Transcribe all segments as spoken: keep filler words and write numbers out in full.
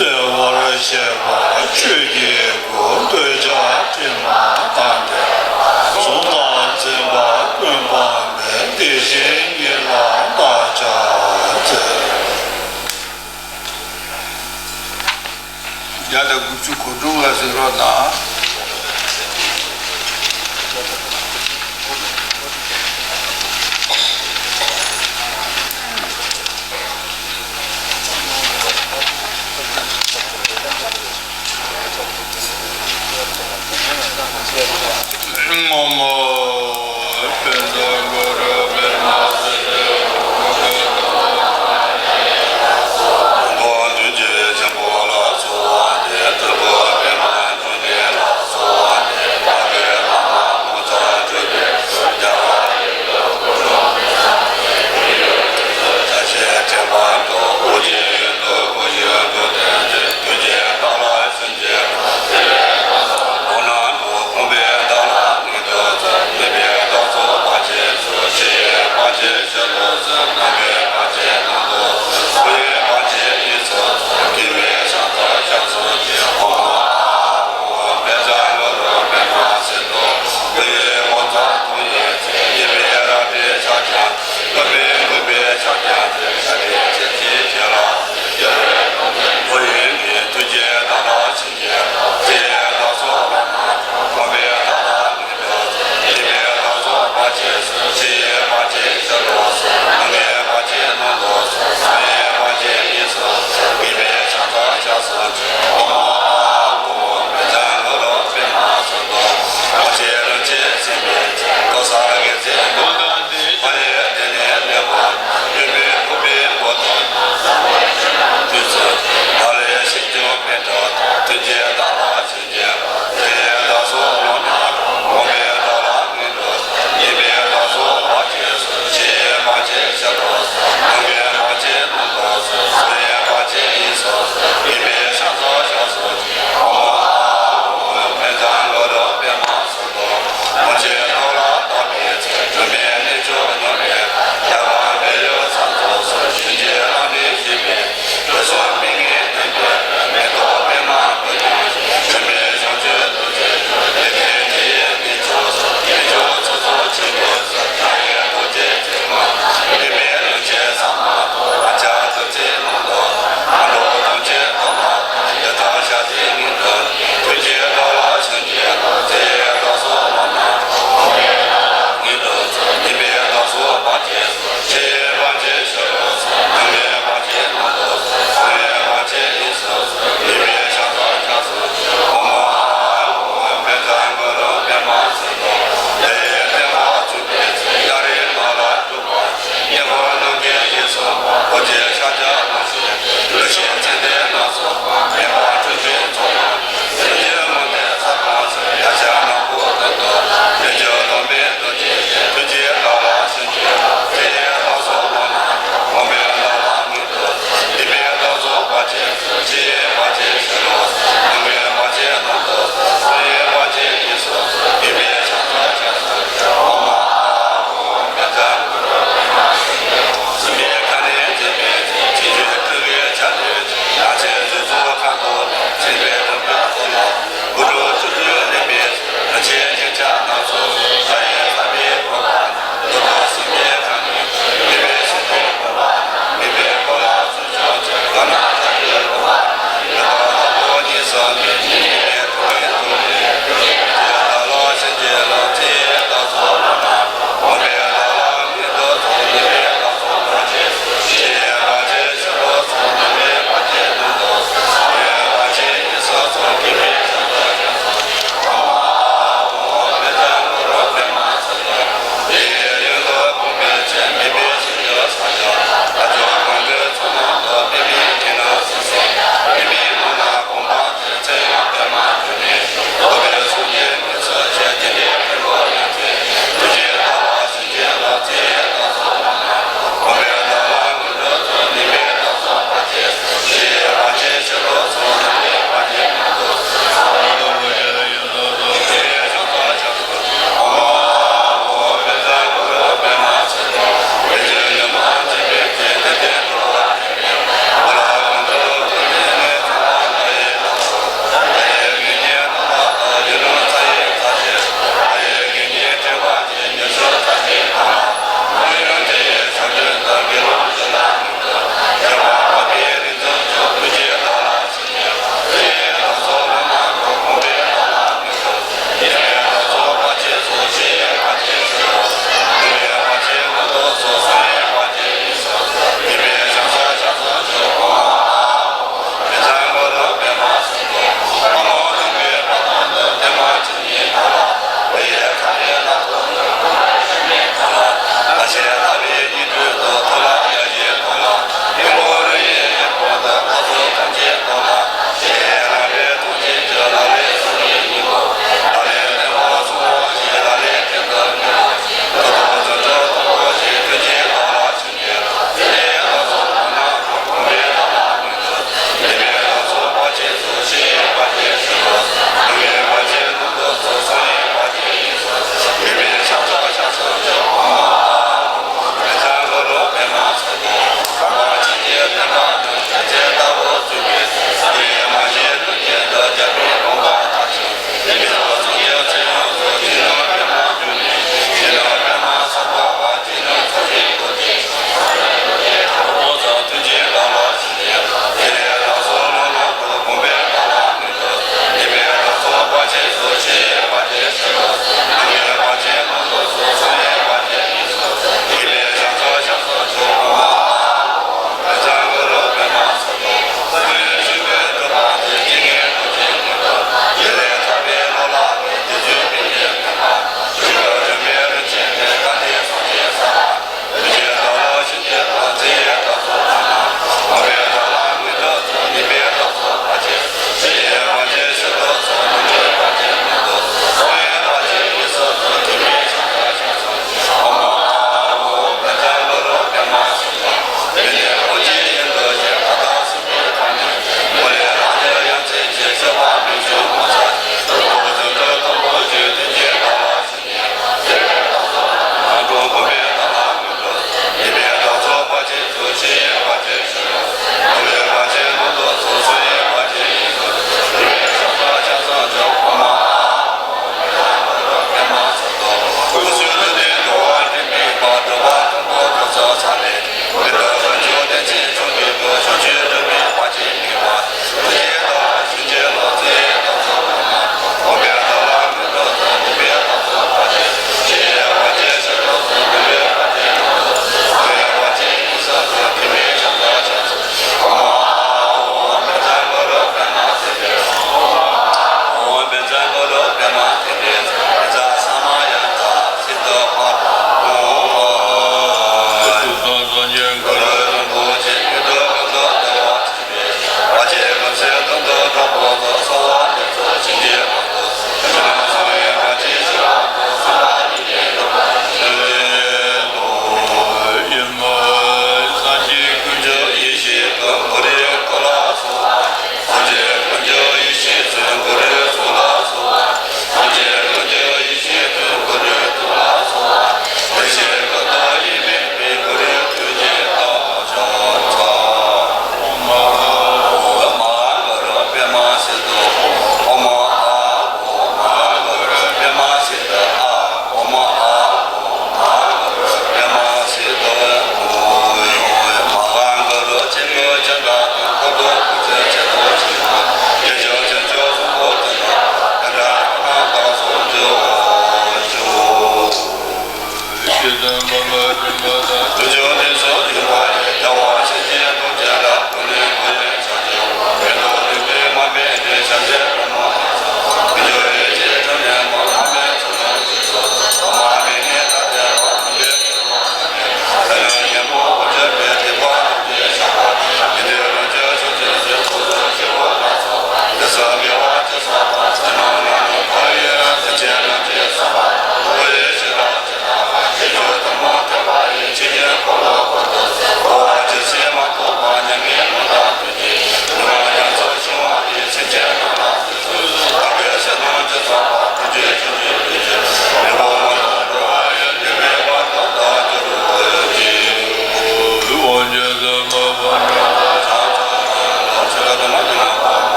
འདུལ་བར་བྱེད་པ་ཆོས་ཀྱི་སྐུ། འདོད་ཆགས་དྲི་མ་དག་པའི་གཟུགས་དང་མཚན་མ་ཀུན་པ་མེད། དེ་བཞིན་ཉིད་ལ་བརྟག་དཔྱད་མཛད། བརྒྱ་དང་དགུ་བཅུ་གོ་དྲུག་ལ་གཟིགས་རོགས་གནང་།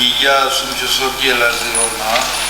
ཉིས་བརྒྱ་སུམ་ཅུ་སོ་བརྒྱད་ལ་གཟིགས་རོགས་གནང་།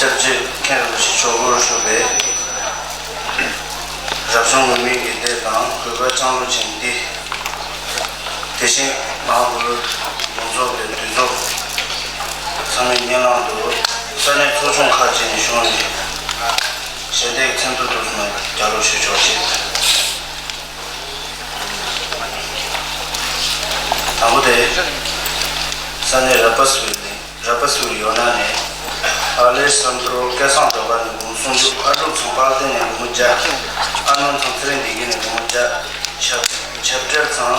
སྐྱབས་རྗེ་མཁན་རིན་པོ་ཆེ་མཆོག་དབུར་ཞུགས་པའི་རབ་བྱུང་ངུར་སྨྲིག་གི་སྡེ་དང་གུས་པ་ལྕང་ལོ་ཅན་འདི། དེ་བཞིན་མ་ཧཱ་གུ་རུ་ལུང་རྫོང་གི་འདུས་ཚོགས་ཚང་མའི་སྙན་ལམ་དུ་ས་གནས་ཚོགས་ཆུང་ཁག་ཅིག་ནས་བྱུང་བའི་ཞལ་འདེབས་མཚན་ཐོ་དུ་མ་བརྒྱ་ལོ་ཞུ་ཆོག་ཅིག་དང་པོ་དེ། ས་གནས་ར་པ་སི་ཝི་ལི། ར་པ་སུ་ཡོ་ན་ནས། ཨ་ལེ་སན་དྲོ་སྐལ་བཟང་སྒྲོལ་དཀར་ནས་སྒོར་མོ་སུམ་ཅུ། ཨ་ཀྲུག་ཚང་དཔལ་ལྡན་ནས་སྒོར་མོ་བརྒྱ། ཨ་ནོན་ཚང་ཚེ་རིང་བདེ་སྐྱིད་ནས་སྒོར་མོ་བརྒྱ། ཞབས་ཞབས་བཀྲ་ཚང་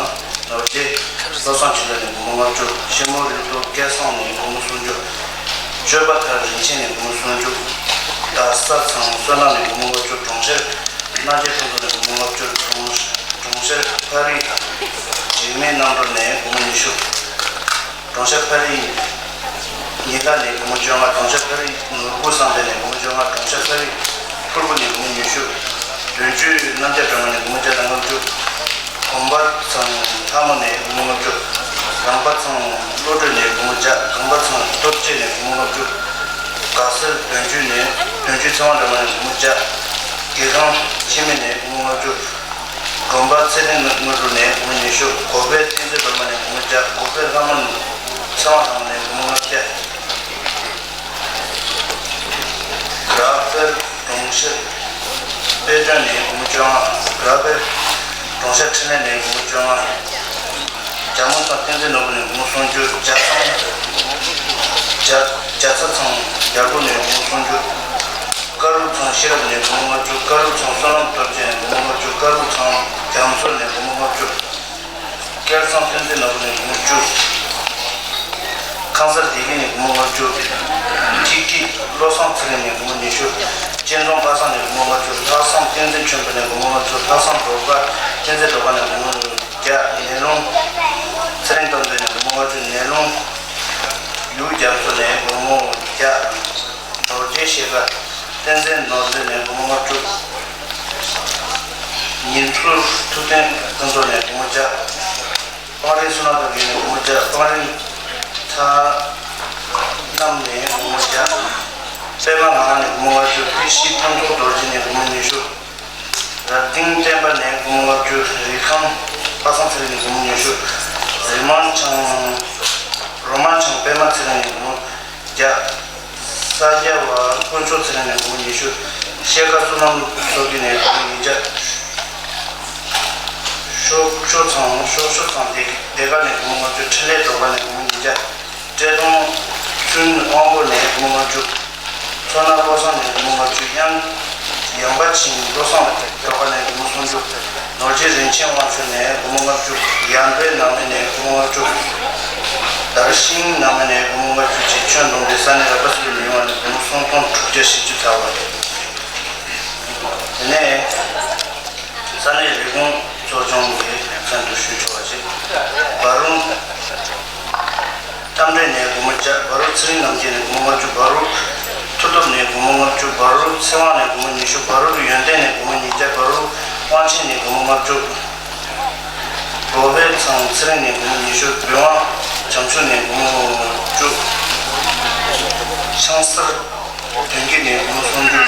ནོར་རྒྱས་བློ་བཟང་ཆོས་ལགས་ནས་སྒོར་མོ་ལྔ་བཅུ། ཤེ་མོ་རི་ཏོ་སྐལ་བཟང་ནས་སྒོར་མོ་སུམ་ཅུ། སྤྱོད་པ་མཐར་རིན་ཆེན་ནས་སྒོར་མོ་སུམ་ཅུ། རྡ་ས་ཚང་བསོད་ནམས་ནས་སྒོར་མོ་ལྔ་བཅུ། གྲོང་ཁྱེར་རྣམ་རྒྱལ་ཕུན་ཚོགས་ནས་སྒོར་མོ་ལྔ་བཅུ། གྲོང་གྲོང་ཁྱེར་ཕ་རི་འཇིགས་མེད་རྣམ་གྲོལ་ནས་སྒོར་མོ་ཉི་ཤུ། གྲོང་ཁྱེར་ཕ་རི་ཉི་ཟླ་ནས་སྒོར་མོ་བཅོ་ལྔ། གྲོང་ཁྱེར་ཕ་རི་ནོར་བུ་བསམ་འཕེལ་ནས་སྒོར་མོ་བཅོ་ལྔ། གྲོང་ཁྱེར་ཕ་རི་ཕུར་བུ་ནས་སྒོར་མོ་ཉི་ཤུ། བདུན་ཅུ་རྣམ་རྒྱལ་སྒྲོལ་མ་ནས་སྒོར་མོ་བརྒྱ་དང་ལྔ་བཅུ། གོམ་པ་ཚང་ལྷ་མོ་ནས་སྒོར་མོ་ལྔ་བཅུ། གམ་པ་ཚང་བློ་གྲོས་ནས་སྒོར་མོ་བརྒྱ། གམ་པ་ཚང་སྟོབས་རྒྱས་ནས་སྒོར་མོ་ལྔ་བཅུ། དགའ་སེལ་བདུན་ཅུ་ནས་བདུན་ཅུ་ཚེ་དབང་སྒྲོལ་མ་ནས་སྒོར་མོ་བརྒྱ། དགེ་ཁང་འཆི་མེད་ནས་སྒོར་མོ་ལྔ་བཅུ། དགོན་པ་ཚེ་རིང་དངོས་གྲུབ་ནས་སྒོར་མོ་ཉི་ཤུ། གོ་པལ་བསྟན་འཛིན་སྒྲོལ་མ་ནས་སྒོར་མོ་བརྒྱ། གོ་པལ་ལྷ་མོ་ཚེ་དབང་ལྷ་མོ་ནས་སྒོར་མོ་ལྔ་བརྒྱ། ར་པེལ་གྲོང་ཁྱེར་དཔལ་སྒྲོན་ནས་སྒོར་མོ་བཅོ་ལྔ། ར་པེལ་གྲོང་ཁྱེར་འཕྲིན་ལས་ནས་སྒོར་མོ་བཅོ་ལྔ། རྒྱ་མོ་ཚང་བསྟན་འཛིན་ནོར་བུ་ནས་སྒོར་མོ་སུམ་ཅུ། རྒྱ་ཚང་རྒྱ་རྒྱ་ཚ་ཚང་རྒྱལ་པོ་ནས་སྒོར་མོ་སུམ་ཅུ། ཀ་རུ་ཚང་ཤེས་རབ་ནས་སྒོར་མོ་ལྔ་བཅུ། ཀ་རུ་ཚང་བསོད་ནམས་སྟོབས་རྒྱས་ནས་སྒོར་མོ་ལྔ་བཅུ། ཀ་རུ་ཚང་རྒྱ་མཚོ་ནས་སྒོར་མོ་ལྔ་བཅུ། སྐལ་བཟང་བསྟན་འཛིན་ནོར་བུ་ནས་སྒོར་མོ་བཅུ། ཁང་གསར་བདེ་སྐྱིད་ནས་སྒོར་མོ་ལྔ་བཅུ། ཐིག་ཐིག་བློ་བཟང་ཚེ་རིང་ནས་སྒོར་མོ་ཉི་ཤུ། སྤྱི་འཛོམས་པ་སངས་ནས་སྒོར་མོ་ལྔ་བཅུ། ལྷག་བསམ་བསྟན་འཛིན་ཆོས་འཕེལ་ནས་སྒོར་མོ་ལྔ་བཅུ། ལྷག་བསམ་སྒྲོལ་དཀར་བསྟན་འཛིན་སྒྲོལ་དཀར་ནས་སྒོར་མོ་བརྒྱ། ནེ་ལུང་ཚེ་རིང་རྟ་མགྲིན་ནས་སྒོར་མོ་ལྔ་བཅུ། ནེ་ལུང་ཡུལ་རྒྱ་མཚོ་ནས་སྒོར་མོ་བརྒྱ། ནོར་རྒྱས་ཤེལ་དཀར་བསྟན་འཛིན་ནོར་རྫས་ནས་སྒོར་མོ་ལྔ་བཅུ། ཉིན་ཚུལ་ཐུབ་བསྟན་ཕུན་ཚོགས་ནས་སྒོར་མོ་བརྒྱ། སྤང་རི་བསོད་ནམས་སྟོབས་རྒྱས་ནས་སྒོར་མོ་བརྒྱ། སྤང་རི་ཚ་རྣམ་ནས་སྒོར་མོ་བརྒྱ། པད་མ་ངག་དབང་ནས་སྒོར་མོ་ལྔ་བཅུ། ཀྲི་ཤི་ཕུན་ཚོགས་རྡོ་རྗེ་ནས་སྒོར་མོ་ཉི་ཤུ། རབ་བརྟན་བསྟན་པ་ནས་སྒོར་མོ་ལྔ་བཅུ། རི་ཁམས་པ་སངས་ཚེ་རིང་ནས་སྒོར་མོ་ཉི་ཤུ། རི་མང་ཆང་རོ་མང་ཆང་པད་མ་ཚེ་རིང་ནས་སྒོར་མོ་བརྒྱ། ས་སྐྱ་བ་དཀོན་མཆོག་ཚེ་རིང་ནས་སྒོར་མོ་ཉི་ཤུ། ཤེལ་དཀར་བསོད་ནམས་མཚོ་རྒྱལ་ནས་སྒོར་མོ་ཉིས་བརྒྱ། ཤོག་ཤོག་ཚང་ཤོག་ཤོག་ཚང་བདེ་བདེ་དགའ་ནས་སྒོར་མོ་ལྔ་བཅུ། འཕྲིན་ལས་སྒྲོལ་དཀར་ནས་སྒོར་མོ་ཉིས་བརྒྱ། བཀྲས་མཐོང་ཚུན་དབང་པོ་ནས་སྒོར་མོ་ལྔ་བཅུ། མཚོ་སྣ་བློ་བཟང་ནས་སྒོར་མོ་ལྔ་བཅུ། དབྱངས་དབྱངས་པ་ཆེན་བློ་བཟང་སྒྲོལ་དཀར་ནས་སྒོར་མོ་སུམ་ཅུ། ནོར་རྗེ་རིན་ཆེན་དབང་ཕྱུག་ནས་སྒོར་མོ་ལྔ་བཅུ། ཡར་འབྲོག་ནང་མི་ནས་སྒོར་མོ་ལྔ་བཅུ། དར་ཤིང་ནང་མི་ནས་སྒོར་མོ་ལྔ་བཅུ་བཅས་ཁྱོན་བསྡོམས་ཏེ་ས་གནས་ར་པ་སུའི་མི་མང་ནས་སྒོར་མོ་སུམ་སྟོང་དྲུག་བརྒྱ་བཞི་བཅུ་ཐལ་བ་རེད། དེ་ནས་ས་གནས་ལས་ཁུངས་གཙོ་སྐྱོང་གི་མཚན་དུ་ཞུ་ཆོག་པ་བྱེད། བ་རུང་རྟ་མགྲིན་ནས་སྒོར་མོ་བརྒྱ། བ་རུང་ཚེ་རིང་རྣམ་རྒྱལ་ནས་སྒོར་མོ་ལྔ་བཅུ། བ་རུང་མཐུ་སྟོབས་ནས་སྒོར་མོ་ལྔ་བཅུ། བ་རུང་ཚེ་དབང་ནས་སྒོར་མོ་ཉི་ཤུ། བ་རུང་ཡོན་ཏན་ནས་སྒོར་མོ་ཉིས་བརྒྱ། བ་རུང་དབང་ཆེན་ནས་སྒོར་མོ་ལྔ་བཅུ། རོ་བྷེལ་ཚང་ཚེ་རིང་ནས་སྒོར་མོ་ཉི་ཤུ། བོད་དབང་བྱང་ཆུབ་ནས་སྒོར་མོ་བཅུ། ཆང་སར་དོན་གྱི་ནས་སྒོར་མོ་སུམ་ཅུ།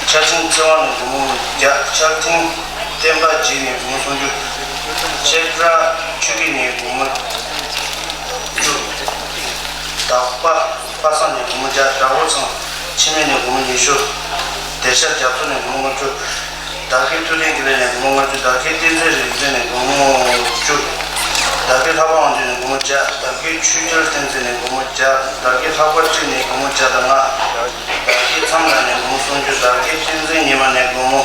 ཆར་ཆེན་ཚེ་དབང་ནས་སྒོར་མོ་བརྒྱ། ཆར་ཐེངས་བསྟན་པ་རྗེ་ནས་སྒོར་མོ་སུམ་ཅུ། ཤེལ་བྲག་ཆོས་སྐྱིད་ནས་སྒོར་མོ་བཅུ། དག་པ་པ་སངས་ནས་སྒོར་མོ་བརྒྱ། དགྲ་བོ་ཚང་འཆི་མེད་ནས་སྒོར་མོ་ཉི་ཤུ། སྡེར་ཤ་རྒྱ་མཚོ་ནས་སྒོར་མོ་ལྔ་བཅུ། དར་རྒྱས་ཐུབ་བསྟན་དགེ་ལེགས་ནས་སྒོར་མོ་ལྔ་བཅུ། དར་རྒྱས་བསྟན་འཛིན་རིག་འཛིན་ནས་སྒོར་མོ་བཅུ། དར་རྒྱས་ལྷག་པ་དབང་ཆེན་ནས་སྒོར་མོ་བརྒྱ། དར་རྒྱས་ཆོས་རྒྱལ་བསྟན་འཛིན་ནས་སྒོར་མོ་བརྒྱ། དར་རྒྱས་ལྷག་པ་བཀྲིས་ནས་སྒོར་མོ་བརྒྱ་དང་ལྔ། དར་རྒྱས་མཚམས་ལ་ནས་སྒོར་མོ་སུམ་ཅུ། དར་རྒྱས་བསྟན་འཛིན་ཉི་མ་ནས་སྒོར་མོ་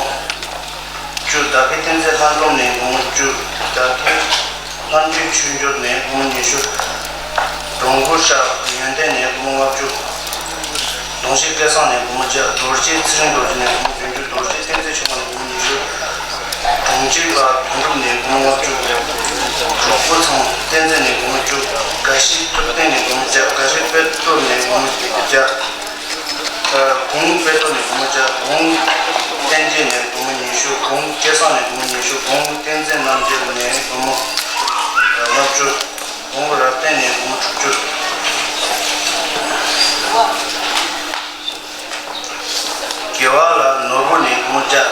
བཅུ། དར་རྒྱས་བསྟན་འཛིན་ལྷ་འཛོམས་ནས་སྒོར་མོ་བཅུ། རྒྱ་མཁན་ལྷ་འདྲེ་ཆོས་འབྱོར་ནས་སྒོར་མོ་ཉི་ཤུ། འགྲོ་མགོན་ཤར་ཡོན་ཏན་ནས་སྒོར་མོ་ལྔ་བཅུ། གདོང་ཤེས་སྐལ་བཟང་ནས་སྒོར་མོ་བརྒྱ། རྡོ་རྗེ་ཚེ་རིང་རྡོ་རྗེ་ནས་སྒོར་མོ་བདུན་ཅུ། རྡོ་རྗེ་བསྟན་འཛིན་ཆོས་འཕེལ་ནས་སྒོར་མོ་ཉི་ཤུ། གྲོང་ཁྱེར་པ་དོན་གྲུབ་ནས་སྒོར་མོ་ལྔ་བཅུ། གྲོགས་པོ་ཚང་བསྟན་འཛིན་ནས་སྒོར་མོ་བཅུ། དགའ་བཞི་ཐུབ་བསྟན་ནས་སྒོར་མོ་བརྒྱ། དགའ་བཞི་དཔལ་སྟོབས་ནས་སྒོར་མོ་བརྒྱ། གུང་དཔལ་སྟོབས་ནས་སྒོར་མོ་བརྒྱ། གུང་བསྟན་རྒྱས་ནས་སྒོར་མོ་ཉི་ཤུ། གུང་སྐལ་བཟང་ནས་སྒོར་མོ་ཉི་ཤུ། གུང་བསྟན་འཛིན་རྣམ་རྒྱལ་ནས་སྒོར་མོ་ལྔ་བཅུ། གུང་རབ་བརྟན་ནས་སྒོར་མོ་དྲུག་ཅུ། དགེ་བ་ལ་ནོར་བུ་ནས་སྒོར་མོ་བརྒྱ།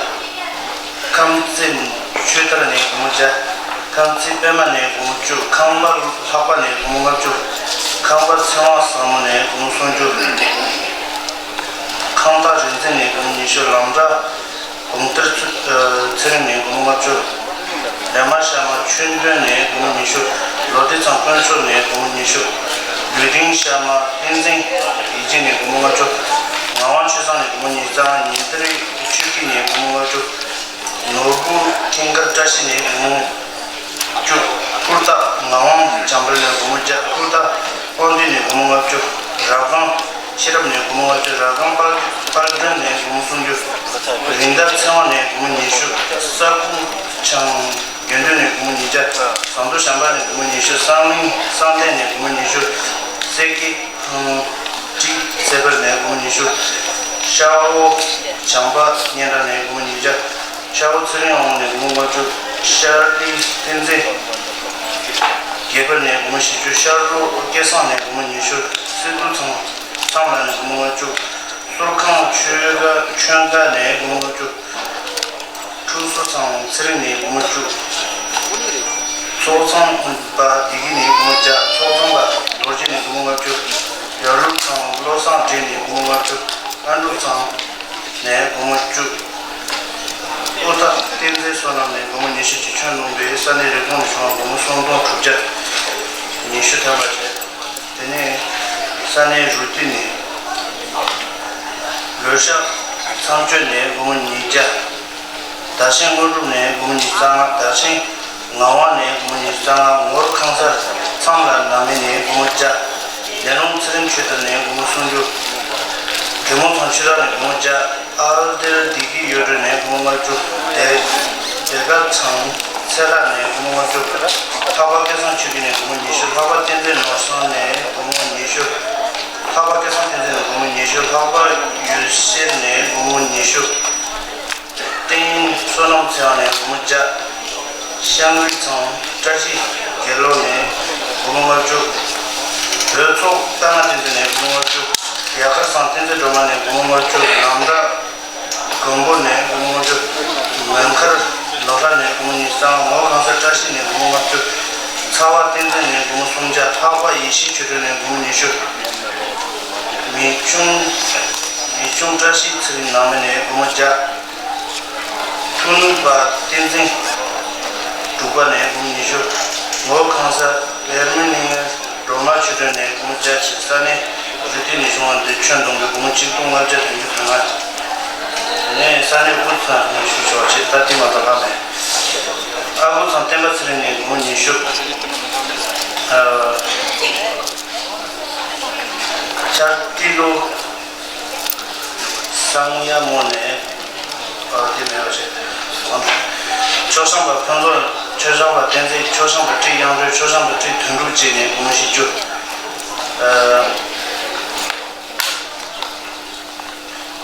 ཁམས་བརྩེ་ཆོས་དར་ནས་སྒོར་མོ་བརྒྱ། ཁམས་བརྩེ་པད་མ་ནས་སྒོར་མོ་བཅུ། ཁམས་པ་ལྷག་པ་ནས་སྒོར་མོ་ལྔ་བཅུ། ཁམས་པ་ཚེ་དབང་བཟང་མོ་ནས་སྒོར་མོ་སུམ་ཅུ། ཁམས་སྟག་རིག་འཛིན་ནས་སྒོར་མོ་ཉི་ཤུ། ལམ་བྲག་གོང་ལྟར་ཚེ་རིང་ནས་སྒོར་མོ་ལྔ་བཅུ། རེ་མ་ཤར་མ་ཆོས་སྒྲོན་ནས་སྒོར་མོ་ཉི་ཤུ། ལོ་ཏི་ཚང་དཀོན་མཆོག་ནས་སྒོར་མོ་ཉི་ཤུ། ལུས་སྟེང་ཤར་མ་བསྟན་འཛིན་ཡིད་ཆེས་ནས་སྒོར་མོ་ལྔ་བཅུ། ངག་དབང་ཆོས་བཟང་ནས་སྒོར་མོ་ཉི་ཤུ་རྩ་ལྔ། ཉི་ཟླ་རི་ཆོས་སྐྱིད་ནས་སྒོར་མོ་ལྔ་བཅུ། ནོར་བུ་ཁེངས་དཀར་བཀྲ་ཤིས་ནས་སྒོར་མོ་བཅུ། ཀུར་སྟག་ངག་དབང་འཇམ་དཔལ་ནས་སྒོར་མོ་བརྒྱ། ཀུར་སྟག་དབང་འདུས་ནས་སྒོར་མོ་ལྔ་བཅུ། རབ་སྒང་ཤེས་རབ་ནས་སྒོར་མོ་ལྔ་བཅུ། རབ་སྒང་དཔལ་དཔལ་སྒྲོན་ནས་སྒོར་མོ་སུམ་ཅུ། རིན་ལྡན་ཚེ་དབང་ནས་སྒོར་མོ་ཉི་ཤུ། ས་ཁུག་བྱང་དགེ་འདུན་ནས་སྒོར་མོ་ཉིས་བརྒྱ། ཟམ་གདོང་བྱམས་པ་ནས་སྒོར་མོ་ཉི་ཤུ། བསམ་གླིང་བསམ་གཏན་ནས་སྒོར་མོ་ཉི་ཤུ། སེ་ཀེ་ཁང་ཀྲིག་ཚེ་འཕེལ་ནས་སྒོར་མོ་ཉི་ཤུ། ཤ་བོ་བྱམས་པ་སྙན་གྲགས་ནས་སྒོར་མོ་ཉིས་བརྒྱ། ཤ་བོ་ཚེ་རིང་དབང་མོ་ནས་སྒོར་མོ་ལྔ་བཅུ། ཤར་ལི་བསྟན་འཛིན་དགེ་འཕེལ་ནས་སྒོར་མོ་བཞི་བཅུ། ཤར་རུ་སྐལ་བཟང་ནས་སྒོར་མོ་ཉི་ཤུ། སི་ཏུ་ཚང་ཚང་ལགས་ནས་སྒོར་མོ་ལྔ་བཅུ། ཟུར་ཁང་ཆོས་དགའ་ཆོས་དགའ་ནས་སྒོར་མོ་ལྔ་བཅུ། ཁྲུ་སོ་ཚང་ཚེ་རིང་ནས་སྒོར་མོ་བཅུ། ཚོགས་ཚང་པ་བདེ་སྐྱིད་ནས་སྒོར་མོ་བརྒྱ། ཚོགས་ཚང་པ་རྡོ་རྗེ་ནས་སྒོར་མོ་ལྔ་བཅུ། ཡར་ལུང་ཚང་བློ་བཟང་འདྲེ་ནས་སྒོར་མོ་ལྔ་བཅུ། ཨ་འབྲུག་ཚང་ནས་སྒོར་མོ་བཅུ། ཨོ་ཐ་བསྟན་འཛིན་བསོད་ནམས་ནས་སྒོར་མོ་ཉི་ཤུ་གཅིག། ཁྱོན་བསྡོམས་པས་ས་གནས་རེབ་གོང་ནས་བྱུང་བ་སྒོར་མོ་སུམ་སྟོང་དྲུག་བརྒྱ་ཉི་ཤུ་ཐམ་པ་བྱས། དེ་ནས་ས་གནས་རུ་ཏི་ནས་ལོ་ཤག་ཚང་སྤྱོད་ནས་སྒོར་མོ་ཉིས་བརྒྱ། དར་ཤིང་དངོས་གྲུབ་ནས་སྒོར་མོ་ཉི་ཤུ་རྩ་ལྔ། དར་ཤིང་ངག་དབང་ནས་སྒོར་མོ་ཉི་ཤུ་རྩ་ལྔ། ངོར་ཁང་གསར་མཚམས་ལ་ན་མི་ནས་སྒོར་མོ་བརྒྱ། ལས་རུང་ཚེ་རིང་ཆོས་དར་ནས་སྒོར་མོ་སུམ་ཅུ། དྲེད་མོང་ཚང་ཆུ་རག་ནས་སྒོར་མོ་བརྒྱ། ཨལ་ཏེར་བདེ་སྐྱིད་གཡོ་སྒྲོལ་ནས་སྒོར་མོ་ལྔ་བཅུ། བདེ་བདེ་དཀར་ཚང་ཚེ་ལྷ་ནས་སྒོར་མོ་ལྔ་བཅུ། ལྷག་པ་སྐལ་བཟང་ཆོས་སྐྱིད་ནས་སྒོར་མོ་ཉི་ཤུ། ལྷག་པ་བསྟན་འཛིན་ནོར་བཟང་ནས་སྒོར་མོ་ཉི་ཤུ། ལྷག་པ་སྐལ་བཟང་བསྟན་འཛིན་ནས་སྒོར་མོ་ཉི་ཤུ། ལྷག་པ་ཡུལ་ཤེས་ནས་སྒོར་མོ་ཉི་ཤུ། ཏིང་བསོད་ནམས་ཚེ་དབང་ནས་སྒོར་མོ་བརྒྱ། ཤང་རི་ཚང་བཀྲ་ཤིས་དགེ་ལོ་ནས་སྒོར་མོ་ལྔ་བཅུ། བོད་ཚོགས་ལྟ་ན་བསྟན་འཛིན་ནས་སྒོར་མོ་ལྔ་བཅུ། ཡ་གར་ཚང་བསྟན་འཛིན་སྒྲོལ་མ་ནས་སྒོར་མོ་ལྔ་བཅུ། ལམ་བདའ་མགོན་པོ་ནས་སྒོར་མོ་ལྔ་བཅུ། མོན་མཁར་ནོར་ལྷ་ནས་སྒོར་མོ་ཉི་ཤུ། ངོར་ཁང་གསར་བཀྲ་ཤིས་ནས་སྒོར་མོ་ལྔ་བཅུ། ཚ་བ་བསྟན་འཛིན་ནས་སྒོར་མོ་སུམ་བརྒྱ། ལྷག་པ་ཡེ་ཤེས་ཆོས་སྒྲོན་ནས་སྒོར་མོ་ཉི་ཤུ། མི་ཆུང་མི་ཆུང་བཀྲ་ཤིས་ཚེ་རིང་ནང་མི་ནས་སྒོར་མོ་བརྒྱ། ཐུ་ནུ་པ་བསྟན་འཛིན་འབྲུག་པ་ནས་སྒོར་མོ་ཉི་ཤུ། ངོར་ཁང་གསར་བེར་མི་ནི་སྒྲོལ་མ་ཆོས་སྒྲོན་ནས་སྒོར་མོ་བརྒྱ་བྱས། ས་གནས་རུ་ཏི་ནས་བྱུང་བ་འདི་ཁྱོན་བསྡོམས་ཀྱིས་སྒོར་མོ་གཅིག་སྟོང་ལྔ་བརྒྱ་བདུན་ཅུ་དོན་ལྔ། དེ་ནས་ས་གནས་དབུས་གཙང་ནས་ཞུ་ཆོག་ཅེས་ད་ལྟ་མ་གཏོགས་ལྷག་མེད། ཨ། དབུས་གཙང་བསྟན་པ་ཚེ་རིང་ནས་སྒོར་མོ་ཉི་ཤུ། ཨ། ཤར་ཏི་ལོ། སང་ཡ་མོ་ནས། ཨ། དེ་མེད་པ་བྱས། ཆོས་བཟང་པ་ཕུན་ཚོགས། ཆོས་བཟང་པ་བསྟན་འཛིན། ཆོས་བཟང་པ་བཀྲིས་དབྱངས་སྒྲོན། ཆོས་བཟང་པ་བཀྲིས་དོན་གྲུབ་བཅས་ནས་སྒོར་མོ་བཞི་བཅུ། ཨ།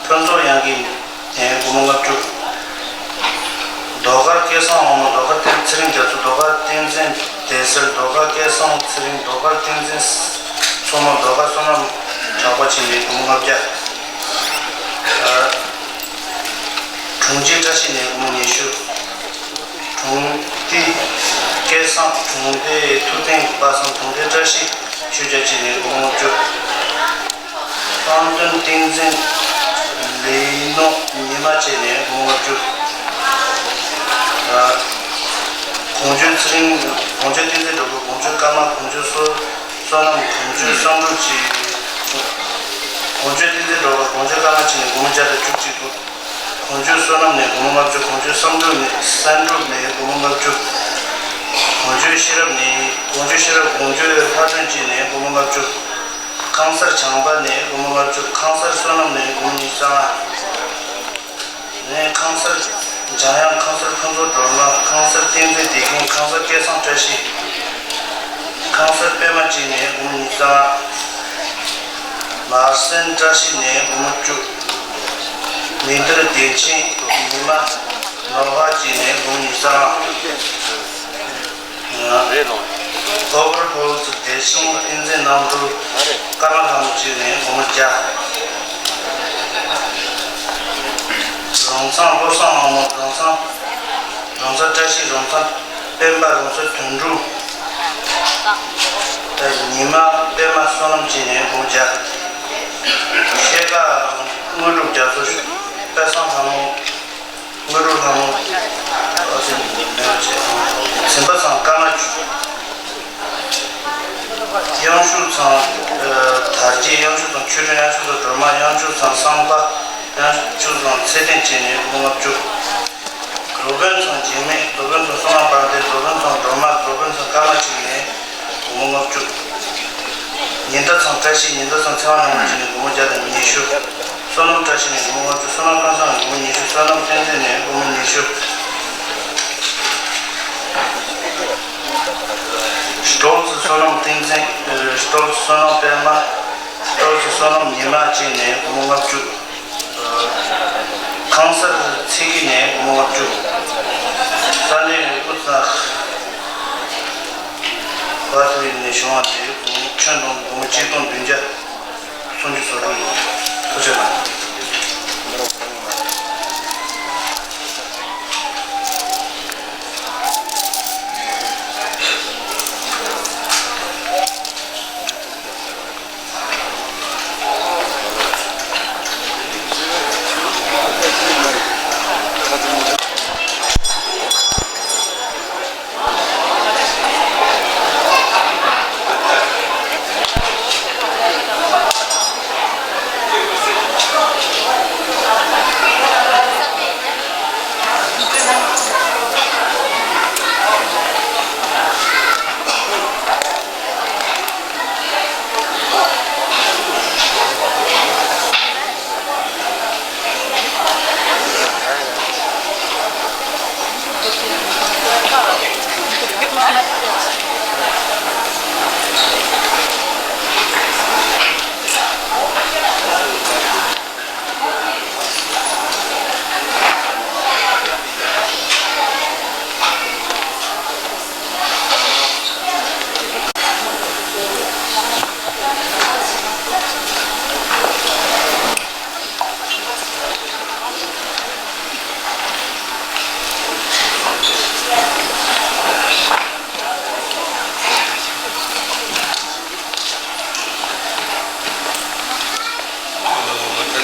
ཕུན་ཚོགས་དབྱངས་སྐྱིད་ནས་སྒོར་མོ་ལྔ་བཅུ། ཟློས་གར་སྐལ་བཟང་དབང་མོ། ཟློས་གར་བསྟན། ཚེ་རིང་རྒྱ་མཚོ། ཟློས་གར་བསྟན་འཛིན་བདེ་གསལ། ཟློས་གར་སྐལ་བཟང་ཚེ་རིང་། ཟློས་གར་བསྟན་འཛིན་མཚོ་མོ། ཟློས་གར་བསོད་ནམས་གྲགས་པ་བཅས་ནས་སྒོར་མོ་ལྔ་བརྒྱ། ཨ། དྲུང་ཆེ་བཀྲ་ཤིས་ནས་སྒོར་མོ་ཉི་ཤུ། དྲུང་སྡེ་སྐལ་བཟང་། དྲུང་སྡེ་ཐུབ་བསྟན་པ་སངས། དྲུང་སྡེ་བཀྲ་ཤིས་ཆོས་རྒྱལ་བཅས་ནས་སྒོར་མོ་བཅུ། གཏམ་དོན་བསྟན་འཛིན་ལས་ནོར་ཉི་མ་བཅས་ནས་སྒོར་མོ་བཅུ། ཨ། གོང་ཆོས་ཚེ་རིང་། གོང་ཆོས་བསྟན་འཛིན་སྒྲོལ་དཀར། གོང་ཆོས་ཀརྨ། གོང་ཆོས་བསོད་བསོད་ནམས། གོང་ཆོས་བསམ་གྲུབ་བཅས། གོང་ཆོས་བསྟན་འཛིན་སྒྲོལ་དཀར། གོང་ཆོས་ཀརྨ་བཅས་ནས་སྒོར་མོ་བརྒྱ་དང་བཅུ་གཅིག་དགུ། གོང་ཆོས་བསོད་ནམས་ནས་སྒོར་མོ་ལྔ་བཅུ། གོང་ཆོས་བསམ་གྲུབ་ནས། བསམ་གྲུབ་ནས་སྒོར་མོ་ལྔ་བཅུ། གོང་ཆོས་ཤེས་རབ་ནས་གོང་ཆོས་ཤེས་རབ་གོང་ཆོས་ལྷ་སྒྲོན་གཅིག་ནས་སྒོར་མོ་ལྔ་བཅུ། ཁང་གསར་བྱང་པ་ནས་སྒོར་མོ་ལྔ་བཅུ། ཁང་གསར་བསོད་ནམས་ནས་སྒོར་མོ་ཉི་ཤུ་རྩ་ལྔ། ནས་ཁང་གསར་འཇམ་དབྱངས། ཁང་གསར་ཕུན་ཚོགས་སྒྲོལ་མ། ཁང་གསར་བསྟན་འཛིན་བདེ་ཆེན། ཁང་གསར་སྐལ་བཟང་བཀྲ་ཤིས། ཁང་གསར་པད་མ་གཅིག་ནས་སྒོར་མོ་ཉི་ཤུ་རྩ་ལྔ། ལར་སན་བཀྲ་ཤིས་ནས་སྒོར་མོ་བཅུ། མི་འདིར་བདེ་ཆེན། ཉི་མ་ནོར་བ་གཅིག་ནས་སྒོར་མོ་ཉི་ཤུ་རྩ་ལྔ། རེད་ལོ། ཨོ་བར་ཧོལ་ཙི་བདེ་ཆེན། བསྟན་འཛིན་རྣམ་གྲོལ། ཀརྨ་ལྷ་མོ་གཅིག་ནས་སྒོར་མོ་བརྒྱ། རོང་ཚང་བློ་བཟང་དབང་མོ། རོང་ཚང་རོང་ཚང་བཀྲ་ཤིས། རོང་ཚང་སྤེན་པ། རོང་ཚང་དོན་གྲུབ། ཉི་མ་པད་མ་བསོད་ནམས་གཅིག་ནས་སྒོར་མོ་བརྒྱ། ཤེལ་དཀར་དངོས་གྲུབ་རྒྱ་མཚོ། དཔལ་བཟང་ལྷ་མོ། དངོས་གྲུབ་ལྷ་མོ། འཛིན་པ་ཚང་ཀརྨ། གཡང་ཤུ་ཚང་དར་རྒྱས། གཡང་ཤུ་ཚང་ཆོས་སྒྲོན། གཡང་ཤུ་ཚང་སྒྲོལ་མ། གཡང་ཤུ་ཚང་བསམ་པ། གཡང་ཤུ་ཚང་ཚེ་བརྟན་བཅས་ནས་སྒོར་མོ་ལྔ་བཅུ། རོ་བན་ཚང་འཇིགས་མེད། རོ་བན་ཚང་བསོད་ནམས་དཔལ་ལྡན། རོ་བན་ཚང་སྒྲོལ་མ། རོ་བན་ཚང་ཀརྨ་བཅས་ནས་སྒོར་མོ་ལྔ་བཅུ། ཉི་ཟླ་ཚང་བཀྲ་ཤིས། ཉི་ཟླ་ཚང་ཚེ་དབང་རྣམ་རྒྱལ་བཅས་ནས་སྒོར་མོ་བརྒྱ་དང་ཉི་ཤུ། བསོད་ནམས་བཀྲ་ཤིས་ནས་སྒོར་མོ་ལྔ་བཅུ། བསོད་ནམས་ཀུན་བཟང་ནས་སྒོར་མོ་ཉི་ཤུ། བསོད་ནམས་བསྟན་འཛིན་ནས་སྒོར་མོ་ཉི་ཤུ། སྤྲོ་ཚེ་བསོད་ནམས་བསྟན་འཛིན། སྤྲོ་ཚེ་བསོད་ནམས་པད་མ། སྤྲོ་ཚེ་བསོད་ནམས་ཉི་མ་བཅས་ནས་སྒོར་མོ་ལྔ་བཅུ། ཁང་གསར་ཚེ་སྐྱིད་ནས་སྒོར་མོ་ལྔ་བཅུ། ས་གནས་ཨུ་ཙ་བ་ཏི་ལི་ནས་བྱུང་བ་དེ་ཁྱོན་བསྡོམས་སྒོར་མོ་གཅིག་སྟོང་བདུན་བརྒྱ་སུམ་ཅུ་སོ་དྲུག་ཡིན། ཐུགས་རྗེ་གནང་། དེ་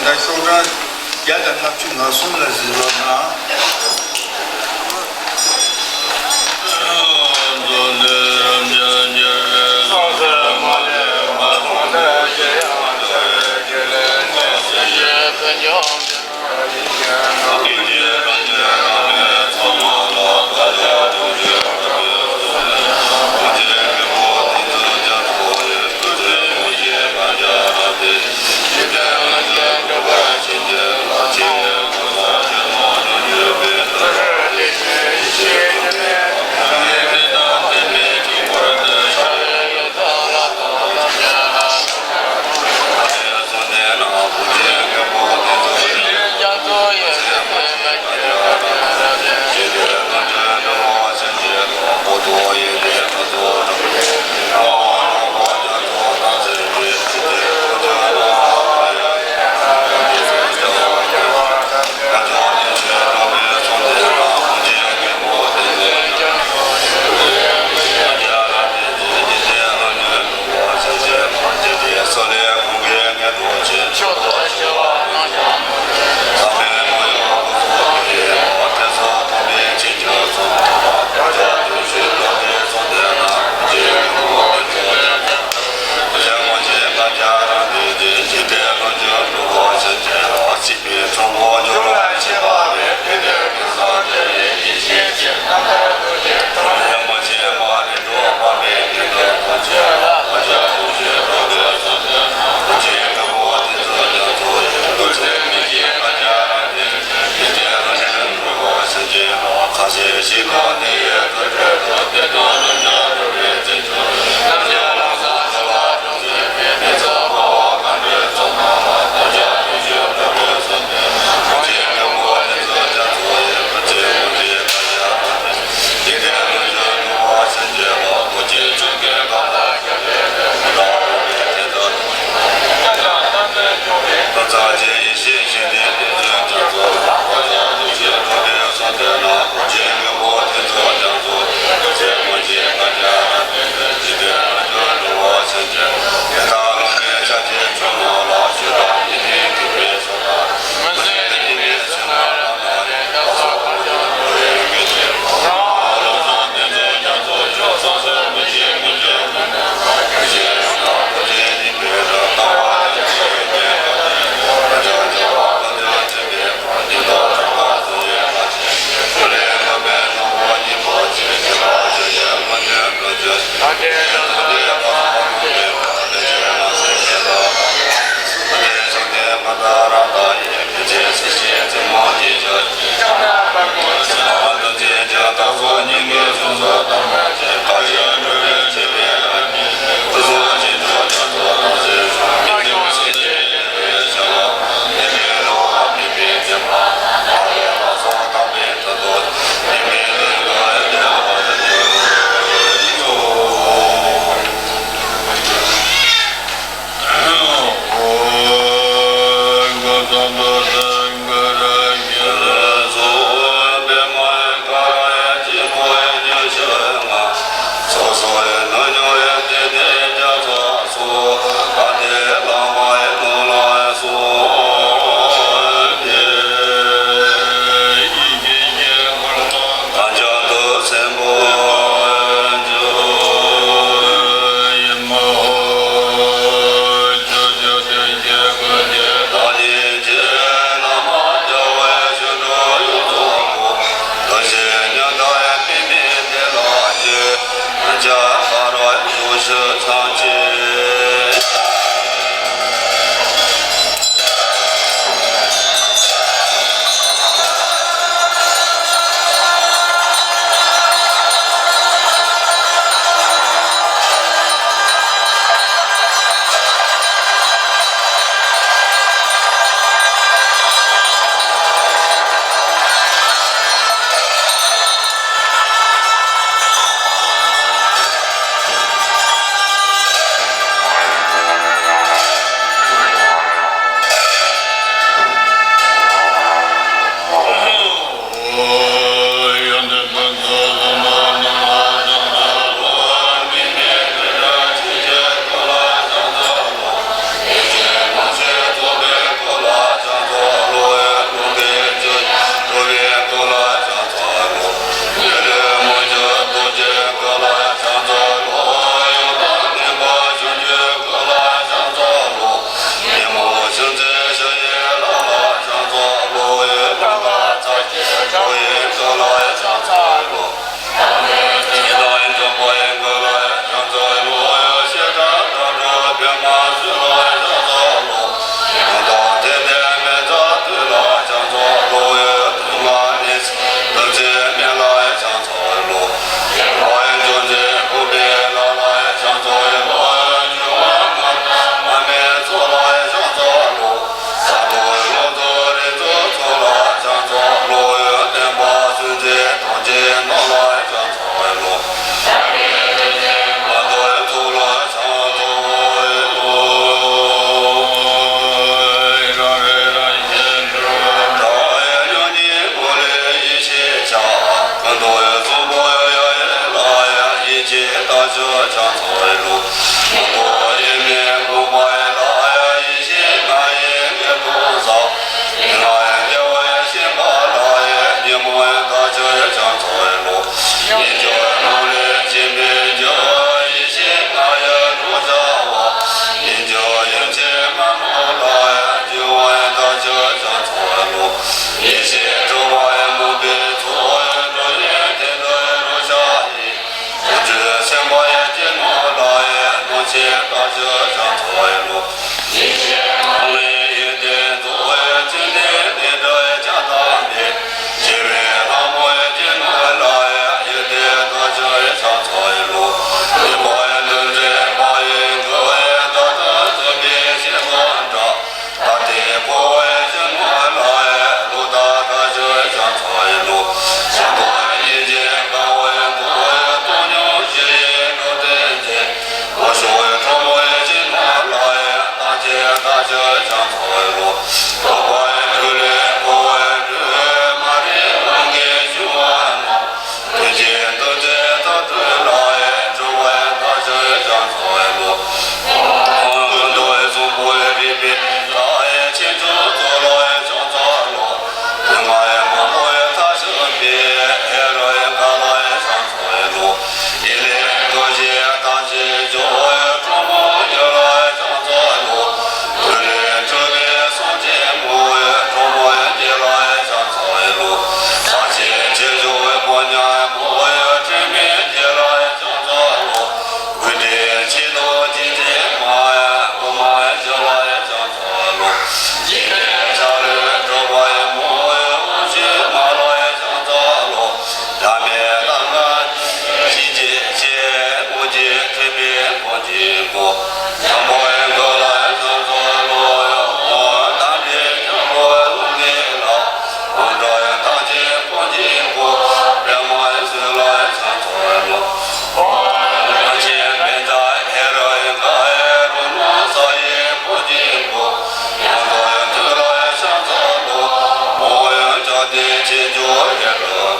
འདྲ་ཤོག་གྲངས་བརྒྱ་དང་ལྔ་བཅུ་ང་གསུམ་ལ་གཟིགས་རོགས་གནང་།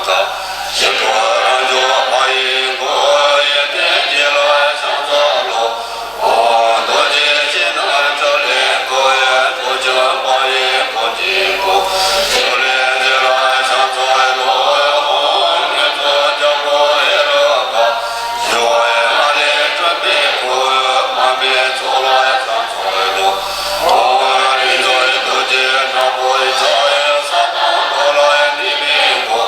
ཞི་ཁྲོ་རང་བྱུང་མ་ཡིན་ཁོ། ཡོན་ཏན་གྱི་ལ་ཕྱག་འཚལ་ལོ། ཨོ་རྡོ་རྗེ་ཕྱི་ནང་ཕྱོགས་ལས་འཁོར་བའི་ཐུགས་ཀྱང་མ་ཡིན་ཁོ་ཅི་ཁོ། ཕྱོགས་ལས་འཛིན་ལ་ཕྱག་འཚལ་ལོ། ཨོ་མི་ཚོགས་རྒྱལ་པོ་ཧེ་རུ་ཀ་ཞི་བའི་ལྷ་ལས་སྤྲུལ་པའི་སྐུ། མ་མི་ཚོགས་ལ་ཕྱག་འཚལ་ལོ། ཨོ་རིག་འཛིན་རྡོ་རྗེ་དྲག་པོའི་ཕྱག་ས་དང་ལྷོ་ལ་ནི་མི་མགོ།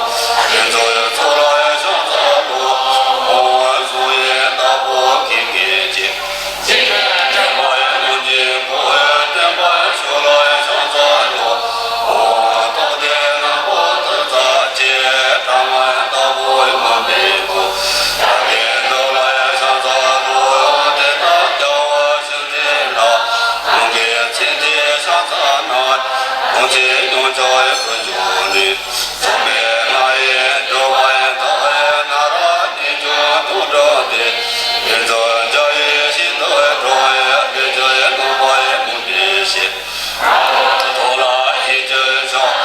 རིག་འཛིན་ཚོགས་ལ་ཕྱག་འཚལ་ལོ། ཨོ་གསུང་ཡི་བདག་པོ་ཀུན་གྱི་རྗེ། འཇིག་རྟེན་དྲེགས་པའི་རླུང་འབྱིན་སྐུ། བསྟན་པ་ཕྱོགས་ལ་ཕྱག་འཚལ་ལོ། ཨོ་རྟོགས་ལྡན་ལྷ་མོ་ཐུགས་བརྩེ་ཆེ། དྲག་མོའི་བདག་པོ་མ་མི་མགོ། ཡ་གི་འདུལ་ལ་ཕྱག་འཚལ་ལོ། དེ་དག་རྒྱལ་བ་ཞིང་འདྲི་ལ། རང་གི་ཚེ་འདི་ཕྱག་འཚལ་ན། ལོངས་སྤྱོད་ཡོངས་རྫོགས་ཡོངས་སུ་འབྱུང་ནས། འཛམ་བུའི་ལྷ་ཡི་འགྲོ་བ་ཡི་མཐའ་ཡི་ན་ར་ནི་འབྱུང་དུ་འགྲོ་སྟེ། དེ་ཚོ་འཇའ་ཡི་ཤིན་ཏུ་སྤྲོ་བའི་ལུས་ཀྱི་ནུས་པ་ཡི་མུན་པའི་ཞི། ཐོག་ལ་ཡིད་ཀྱི་ཕྱོགས་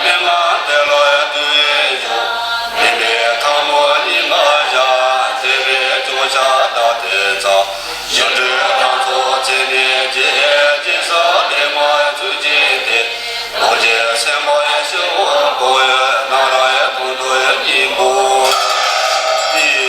མི་མངའ་དེ་ལ་དུས་ཡུན་ཞུགས། མི་འདི་ཐལ་མོ་སྙིང་ག་བཞག་མཛེས་པའི་ཅུང་ཞག་བདག་དེ་ཚ། ཞི་ཁྲོའི་ལྷ་ཚོགས་མཚན་ནས་རྗེས་རྗེས་སུ་བདེ་མ་ཚུལ་གྱིས་ཏེ། རྡོ་རྗེ་སེམས་དཔའི་ཞི་བ་བསྐོར་ཡོད་ན་ར་ཡི་དོན་དུ་སྙིང་པོ་ཏི།